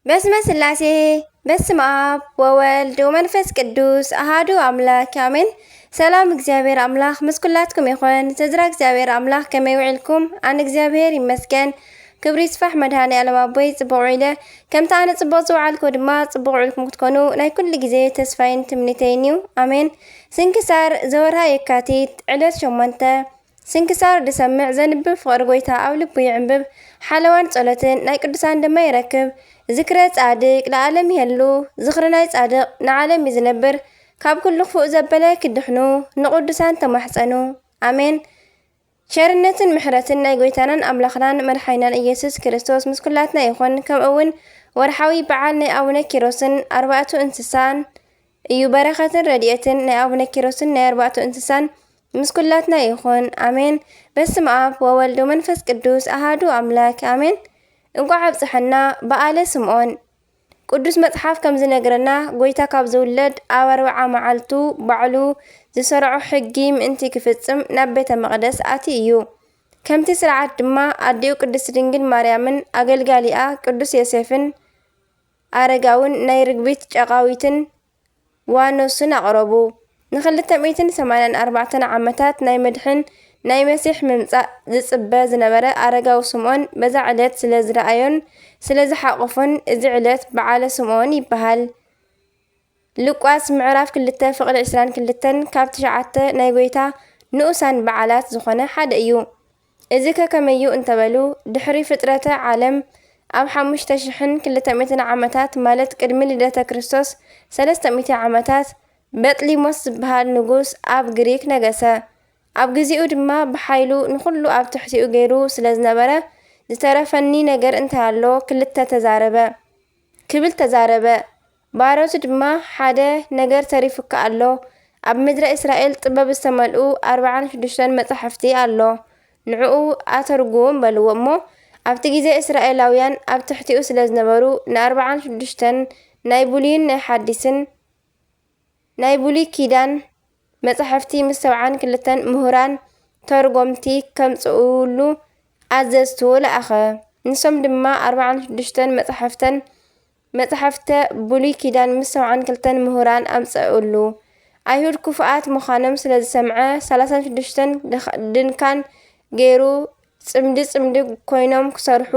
በስመ ስላሴ፣ በስመ ኣብ ወወልድ ወመንፈስ ቅዱስ ኣሃዱ ኣምላክ ኣሜን። ሰላም እግዚኣብሔር ኣምላክ ምስ ኩላትኩም ይኹን። ስድራ እግዚኣብሔር ኣምላክ ከመይ ውዒልኩም? ኣነ እግዚኣብሔር ይመስገን። ክብሪ ይስፋሕ መድኃኔ ዓለም ኣቦይ ጽቡቕ ውዒለ። ከምቲ ኣነ ጽቡቕ ዝውዓልኩ ድማ ጽቡቕ ውዒልኩም ክትኮኑ ናይ ኩሉ ግዜ ተስፋይን ትምኒተይን እዩ። ኣሜን። ስንክሳር ዘወርሃ የካቲት ዕለት ሸሞንተ። ስንክሳር ዝሰምዕ ዘንብብ ፍቕሪ ጎይታ ኣብ ልቡ ይዕንብብ። ሓለዋን ጸሎትን ናይ ቅዱሳን ድማ ይረክብ። ዝክረ ጻድቅ ለዓለም ይሄሉ። ዝኽሪ ናይ ጻድቅ ንዓለም እዩ ዝነብር። ካብ ኩሉ ክፉእ ዘበለ ክድሕኑ ንቅዱሳን ተማሕጸኑ። ኣሜን። ቸርነትን ምሕረትን ናይ ጎይታናን ኣምላኽናን መድሓኒናን ኢየሱስ ክርስቶስ ምስ ኩላትና ይኹን። ከምኡ እውን ወርሓዊ በዓል ናይ ኣቡነ ኪሮስን ኣርባዕቱ እንስሳን እዩ። በረኸትን ረድኤትን ናይ ኣቡነ ኪሮስን ናይ ኣርባዕቱ እንስሳን ምስ ኩላትና ይኹን። ኣሜን። በስመ ኣብ ወወልድ ወመንፈስ ቅዱስ ኣሃዱ ኣምላክ ኣሜን። እንኳዕ ኣብጽሐና በዓለ ስምዖን። ቅዱስ መጽሓፍ ከም ዝነግረና፣ ጎይታ ካብ ዝውለድ ኣብ ኣርብዓ መዓልቱ ባዕሉ ዝሰርዖ ሕጊ ምእንቲ ክፍጽም ናብ ቤተ መቕደስ ኣትዩ እዩ። ከምቲ ስርዓት ድማ ኣዲኡ ቅድስት ድንግል ማርያምን ኣገልጋሊኣ ቅዱስ ዮሴፍን ኣረጋውን ናይ ርግቢት ጨቓዊትን ዋኖስን ኣቕረቡ። ንክልተ ሚእትን ሰማንያን ኣርባዕተን ዓመታት ናይ መድሕን ናይ መሲሕ ምምጻእ ዝጽበ ዝነበረ ኣረጋዊ ስምዖን በዛ ዕለት ስለ ዝረኣዮን ስለ ዝሓቖፎን እዚ ዕለት በዓለ ስምዖን ይበሃል። ሉቃስ ምዕራፍ ክልተ ፍቕዲ ዕስራን ክልተን ካብ ትሽዓተ ናይ ጎይታ ንኡሳን በዓላት ዝኾነ ሓደ እዩ። እዚ ከ ከመይ እዩ እንተበሉ፣ ድሕሪ ፍጥረተ ዓለም ኣብ ሓሙሽተ ሽሕን ክልተ ሚእትን ዓመታት፣ ማለት ቅድሚ ልደተ ክርስቶስ ሰለስተ ሚእቲ ዓመታት፣ በጥሊሞስ ዝበሃል ንጉስ ኣብ ግሪክ ነገሰ። ኣብ ግዚኡ ድማ ብሓይሉ ንኹሉ ኣብ ትሕቲኡ ገይሩ ስለ ዝነበረ፣ ዝተረፈኒ ነገር እንታይ ኣሎ? ክልተ ተዛረበ ክብል ተዛረበ። ባሮቱ ድማ፣ ሓደ ነገር ተሪፉካ ኣሎ። ኣብ ምድረ እስራኤል ጥበብ ዝተመልኡ ኣርብዓን ሽዱሽተን መጻሕፍቲ ኣሎ። ንዕኡ ኣተርጉም በልዎ እሞ፣ ኣብቲ ግዜ እስራኤላውያን ኣብ ትሕቲኡ ስለ ዝነበሩ፣ ንኣርብዓን ሽዱሽተን ናይ ብሉይን ናይ ሓዲስን ናይ ብሉይ ኪዳን መጻሕፍቲ ምስ ሰብዓን ክልተን ምሁራን ተርጎምቲ ከምጽኡሉ ኣዘዝትዎ ለኣኸ። ንሶም ድማ ኣርብዓን ሽዱሽተን መጻሕፍተን፣ መጻሕፍተ ብሉይ ኪዳን ምስ ሰብዓን ክልተን ምሁራን ኣምጸኡሉ። ኣይሁድ ክፉኣት ምዃኖም ስለ ዝሰምዐ፣ ሰላሳን ሽዱሽተን ድኽ-፣ ድንካን ገይሩ፣ ጽምዲ ጽምዲ ኮይኖም ክሰርሑ፣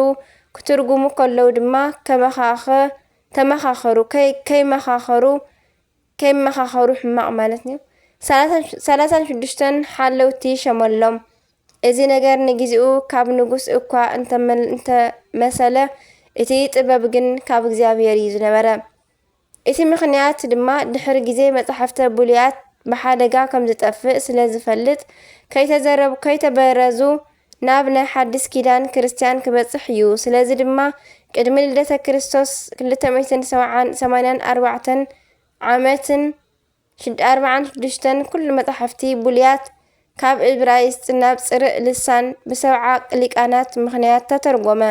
ክትርጉሙ ከለዉ ድማ ከመኻኸ-፣ ተመኻኸሩ። ከይ-፣ ከይመኻኸሩ፣ ከይመኻኸሩ ሕማቕ ማለት እዩ። ሰላሳን፣ ሰላሳን ሽዱሽተን ሓለውቲ ሸመሎም። እዚ ነገር ንጊዜኡ ካብ ንጉስ እኳ እንተመል-፣ እንተመሰለ፣ እቲ ጥበብ ግን ካብ እግዚኣብሔር እዩ ዝነበረ። እቲ ምኽንያት ድማ ድሕሪ ግዜ መጻሕፍተ ብሉያት ብሓደጋ ከም ዝጠፍእ ስለ ዝፈልጥ፣ ከይተዘረቡ፣ ከይተበረዙ ናብ ናይ ሓድስ ኪዳን ክርስትያን ክበጽሕ እዩ። ስለዚ ድማ ቅድሚ ልደተ ክርስቶስ ክልተ ሚእትን ሰማንያን ኣርባዕተን ዓመትን ሽድ-፣ ኣርብዓን ሽዱሽተን ኩሉ መጻሕፍቲ ብሉያት ካብ እብራይስጥ ናብ ጽርእ ልሳን ብሰብዓ ሊቃናት ምኽንያት ተተርጎመ።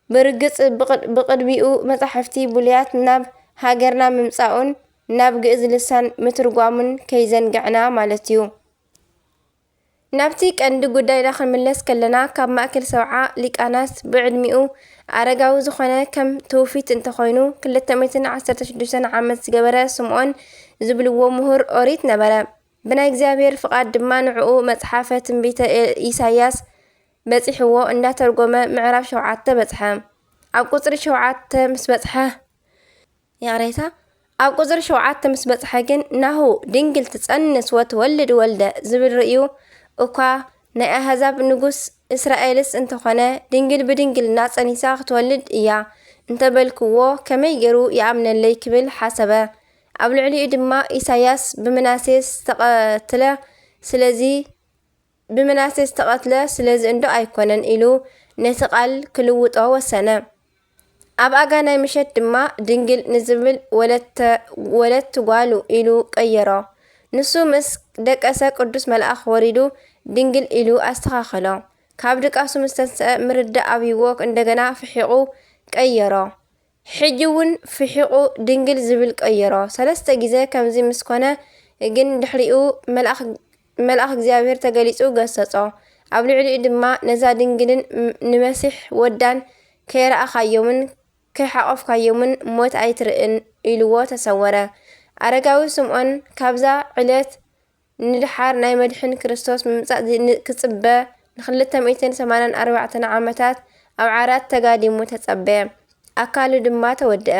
ብርግጽ ብቕድ-፣ ብቕድሚኡ መጻሕፍቲ ብሉያት ናብ ሃገርና ምምጻኡን ናብ ግእዝ ልሳን ምትርጓሙን ከይዘንግዕና ማለት እዩ። ናብቲ ቀንዲ ጉዳይና ክንምለስ ከለና፣ ካብ ማእከል ሰብዓ ሊቃናት ብዕድሚኡ ኣረጋዊ ዝኾነ፣ ከም ትውፊት እንተኾይኑ ክልተ ሚእትን ዓሰርተ ሽዱሽተን ዓመት ዝገበረ ስምዖን ዝብልዎ ምሁር ኦሪት ነበረ። ብናይ እግዚኣብሔር ፍቓድ ድማ ንዕኡ መጽሓፈ ትንቢተ ኤ-፣ ኢሳይያስ በጺሕዎ እንዳተርጎመ ምዕራፍ ሸውዓተ በጽሐ። ኣብ ቁጽሪ ሸውዓተ ምስ በጽሐ፣ ይቕሬታ፣ ኣብ ቁጽሪ ሸውዓተ ምስ በጽሐ ግን፣ ናሁ ድንግል ትጸንስ ወትወልድ ወልደ ዝብል ርእዩ እኳ፣ ናይ ኣህዛብ ንጉስ እስራኤልስ እንተኾነ፣ ድንግል ብድንግልና ጸኒሳ ክትወልድ እያ እንተበልክዎ፣ ከመይ ገይሩ ይኣምነለይ ክብል ሓሰበ። ኣብ ልዕሊኡ ድማ፣ ኢሳይያስ ብምናሴ ዝተቐትለ፣ ስለዚ ብምናሴ ዝተቐትለ፣ ስለዚ እንዶ ኣይኮነን ኢሉ ነቲ ቃል ክልውጦ ወሰነ። ኣብ ኣጋናይ ምሸት ድማ ድንግል ንዝብል ወለተ-፣ ወለትቲ ጓሉ ኢሉ ቀየሮ። ንሱ ምስ ደቀሰ ቅዱስ መልኣኽ ወሪዱ ድንግል ኢሉ ኣስተኻኸሎ። ካብ ድቃሱ ምስ ተንስአ ምርዳእ ኣብይዎ እንደገና ፍሒቑ ቀየሮ። ሕጂ እውን ፍሒቑ ድንግል ዝብል ቀየሮ። ሰለስተ ግዜ ከምዚ ምስ ኮነ ግን ድሕሪኡ መልኣኽ፣ መልኣኽ እግዚኣብሔር ተገሊጹ ገሰጾ። ኣብ ልዕሊኡ ድማ ነዛ ድንግልን ም-፣ ንመሲሕ ወዳን ከይረኣኻዮምን ከይሓቆፍካዮምን ሞት ኣይትርእን ኢልዎ ተሰወረ። ኣረጋዊ ስምዖን ካብዛ ዕለት ንድሓር ናይ መድሕን ክርስቶስ ምምጻእ ን-፣ ክጽበ ንክልተ ሚእትን ሰማንያን ኣርባዕተን ዓመታት ኣብ ዓራት ተጋዲሙ ተጸበየ። ኣካሉ ድማ ተወድአ።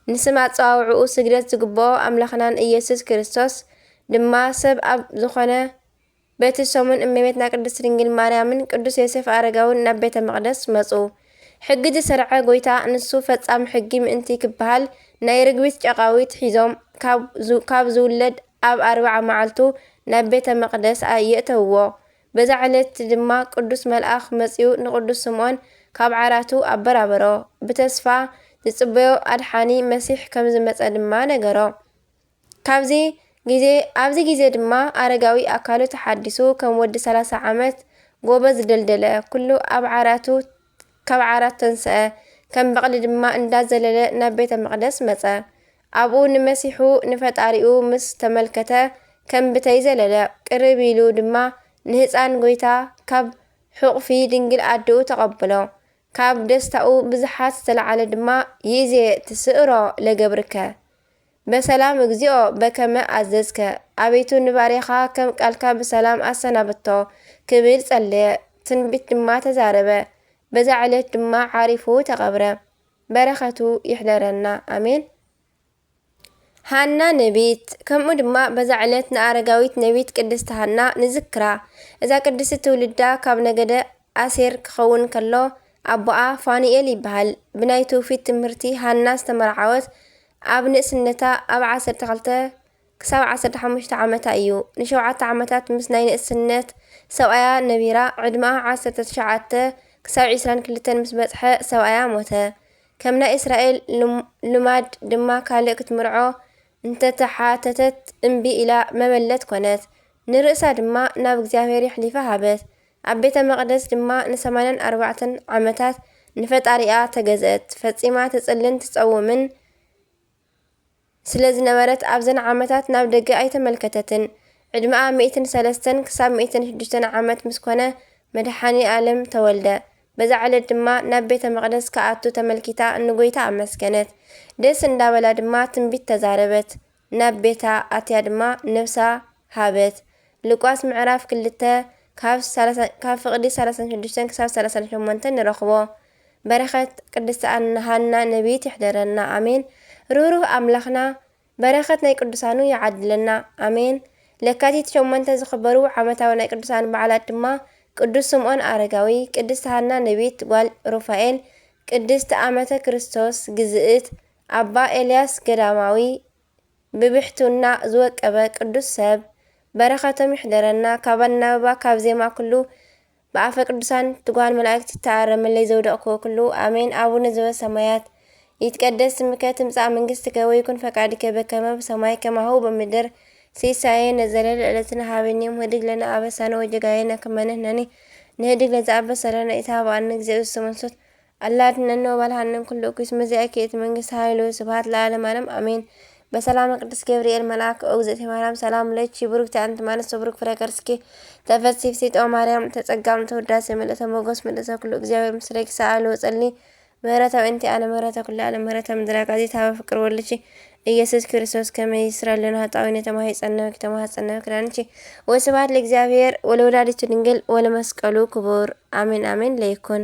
ንስም ኣጸዋውዕኡ ስግደት ዝግብኦ ኣምላኽናን ኢየሱስ ክርስቶስ ድማ ሰብ ኣብ ዝኾነ በቲ ሰሙን እመቤትና ቅድስት ድንግል ማርያምን ቅዱስ ዮሴፍ ኣረጋውን ናብ ቤተ መቕደስ መጹ። ሕጊ ዝሰርዐ ጎይታ ንሱ ፈጻሚ ሕጊ ምእንቲ ክበሃል ናይ ርግቢት ጨቓዊት ሒዞም ካብ ዝ-፣ ካብ ዝውለድ ኣብ ኣርብዓ መዓልቱ ናብ ቤተ መቕደስ ኣ-፣ የእተውዎ። በዛ ዕለት ድማ ቅዱስ መልኣኽ መጺኡ ንቅዱስ ስምዖን ካብ ዓራቱ ኣበራበሮ። ብተስፋ ዝጽበዮ ኣድሓኒ መሲሕ ከም ዝመጸ ድማ ነገሮ። ካብዚ ግዜ፣ ኣብዚ ግዜ ድማ ኣረጋዊ ኣካሉ ተሓዲሱ ከም ወዲ ሰላሳ ዓመት ጎበዝ ደልደለ። ኩሉ ኣብ ዓራቱ፣ ካብ ዓራት ተንስአ፣ ከም በቕሊ ድማ እንዳዘለለ ናብ ቤተ መቕደስ መጸ። ኣብኡ ንመሲሑ ንፈጣሪኡ ምስ ተመልከተ ከም ብተይ ዘለለ። ቅርብ ኢሉ ድማ ንህፃን ጎይታ ካብ ሕቑፊ ድንግል ኣድኡ ተቐበሎ። ካብ ደስታኡ ብዝሓት ዝተለዓለ ድማ ይእዜ ትስእሮ ለገብርከ በሰላም እግዚኦ በከመ ኣዘዝከ፣ ኣቤቱ ንባርያኻ ከም ቃልካ ብሰላም ኣሰናብቶ ክብል ጸለየ። ትንቢት ድማ ተዛረበ። በዛ ዕለት ድማ ዓሪፉ ተቐብረ። በረኸቱ ይሕደረና። ኣሜን። ሃና ነቢት። ከምኡ ድማ በዛ ዕለት ንኣረጋዊት ነቢት ቅድስቲ ሃና ንዝክራ። እዛ ቅድስቲ ትውልዳ ካብ ነገደ ኣሴር ክኸውን ከሎ፣ ኣቦኣ ፋኑኤል ይበሃል። ብናይ ትውፊት ትምህርቲ ሃና ዝተመርዓወት ኣብ ንእስነታ ኣብ ዓሰርተ ክልተ ክሳብ ዓሰርተ ሓሙሽተ ዓመታ እዩ። ንሸውዓተ ዓመታት ምስ ናይ ንእስነት ሰብኣያ ነቢራ፣ ዕድመኣ ዓሰርተ ትሽዓተ ክሳብ ዒስራን ክልተን ምስ በጽሐ ሰብኣያ ሞተ። ከም ናይ እስራኤል ልም-፣ ልማድ ድማ ካልእ ክትምርዖ እንተተሓተተት እምቢ ኢላ መበለት ኮነት። ንርእሳ ድማ ናብ እግዚኣብሔር የሕሊፋ ሃበት። ኣብ ቤተ መቕደስ ድማ ንሰማንያን ኣርባዕተን ዓመታት ንፈጣሪኣ ተገዝአት። ፈጺማ ትጽልን ትጸውምን ስለ ዝነበረት ኣብዘን ዓመታት ናብ ደገ ኣይተመልከተትን። ዕድመኣ ሚእትን ሰለስተን ክሳብ ሚእትን ሽዱሽተን ዓመት ምስ ኮነ መድሓኒ ኣለም ተወልደ። በዛ ዕለት ድማ ናብ ቤተ መቕደስ ክኣቱ ተመልኪታ ንጎይታ ኣመስገነት። ደስ እንዳበላ ድማ ትንቢት ተዛረበት። ናብ ቤታ ኣትያ ድማ ነብሳ ሃበት። ሉቃስ ምዕራፍ ክልተ ካብ ሰላሳ፣ ካብ ፍቕዲ ሰላሳን ሽዱሽተን ክሳብ ሰላሳን ሸሞንተን ንረኽቦ። በረኸት ቅድስቲ ኣና-፣ ሃና ነቢት ይሕደረና። ኣሜን። ርህሩህ ኣምላኽና በረኸት ናይ ቅዱሳኑ ይዓድለና። ኣሜን። ለካቲት ሸሞንተ ዝኽበሩ ዓመታዊ ናይ ቅዱሳን በዓላት ድማ ቅዱስ ስምዖን ኣረጋዊ፣ ቅድስቲ ሃና ነቢት ጓል ሩፋኤል፣ ቅድስቲ ኣመተ ክርስቶስ ግዝእት፣ ኣባ ኤልያስ ገዳማዊ፣ ብብሕትውና ዝወቀበ ቅዱስ ሰብ። በረኸቶም ይሕደረና። ካብ ኣናብባ፣ ካብ ዜማ ኩሉ ብኣፈ ቅዱሳን ትጉሃን መላእክት ይተኣረመለይ ዘውደቕክዎ ኩሉ። ኣሜን። ኣቡነ ዘበሰማያት ይትቀደስ ስምከ ትምጻእ መንግስትከ ወይኩን ፈቃድከ በከመ በሰማይ ከማሁ በምድር። ሲሳየነ ዘለለ ዕለትነ ሀበነ ዮም፣ ህድግ ለነ አበሳነ ወጌጋየነ ከመ ንሕነኒ ንህድግ ለዘአበሰ ለነ፣ ኢታብአነ እግዚኦ ውስተ መንሱት፣ አላ አድኅነነ ወባልሐነ እምኩሉ እኩይ፣ እስመ ዚአኪ ይእቲ መንግስት ኃይል ወስብሐት ለዓለመ ዓለም፣ አሜን። በሰላመ ቅዱስ ገብርኤል መልአክ፣ ኦ እግዝእትየ ማርያም፣ ሰላም ለኪ፣ ብሩክቲ አንቲ እም አንስት፣ ወብሩክ ፍሬ ከርስኪ፣ ተፈሲ ፍሲጦ ማርያም፣ ተጸጋም ተወዳሴ፣ ምልእተ ሞገስ፣ ምልእተ ኩሉ፣ እግዚአብሔር ምስሌኪ፣ ሰአሊ ወጸሊ፣ ምህረተ ወእንቲ አነ ምህረተ ኩሉ ዓለም፣ ምህረተ ምድረ ጋዜት፣ ሀበ ፍቅር ወልድኪ፣ ኢየሱስ ክርስቶስ፣ ከመ ይስራ ለነ ኃጣውኢነ፣ ተማሂጸነ፣ ተማሐጸነ፣ ክዳንኪ፣ ወስብሐት ለእግዚአብሔር፣ ወለወላዲቱ ድንግል፣ ወለመስቀሉ ክቡር፣ አሜን፣ አሜን፣ ለይኩን።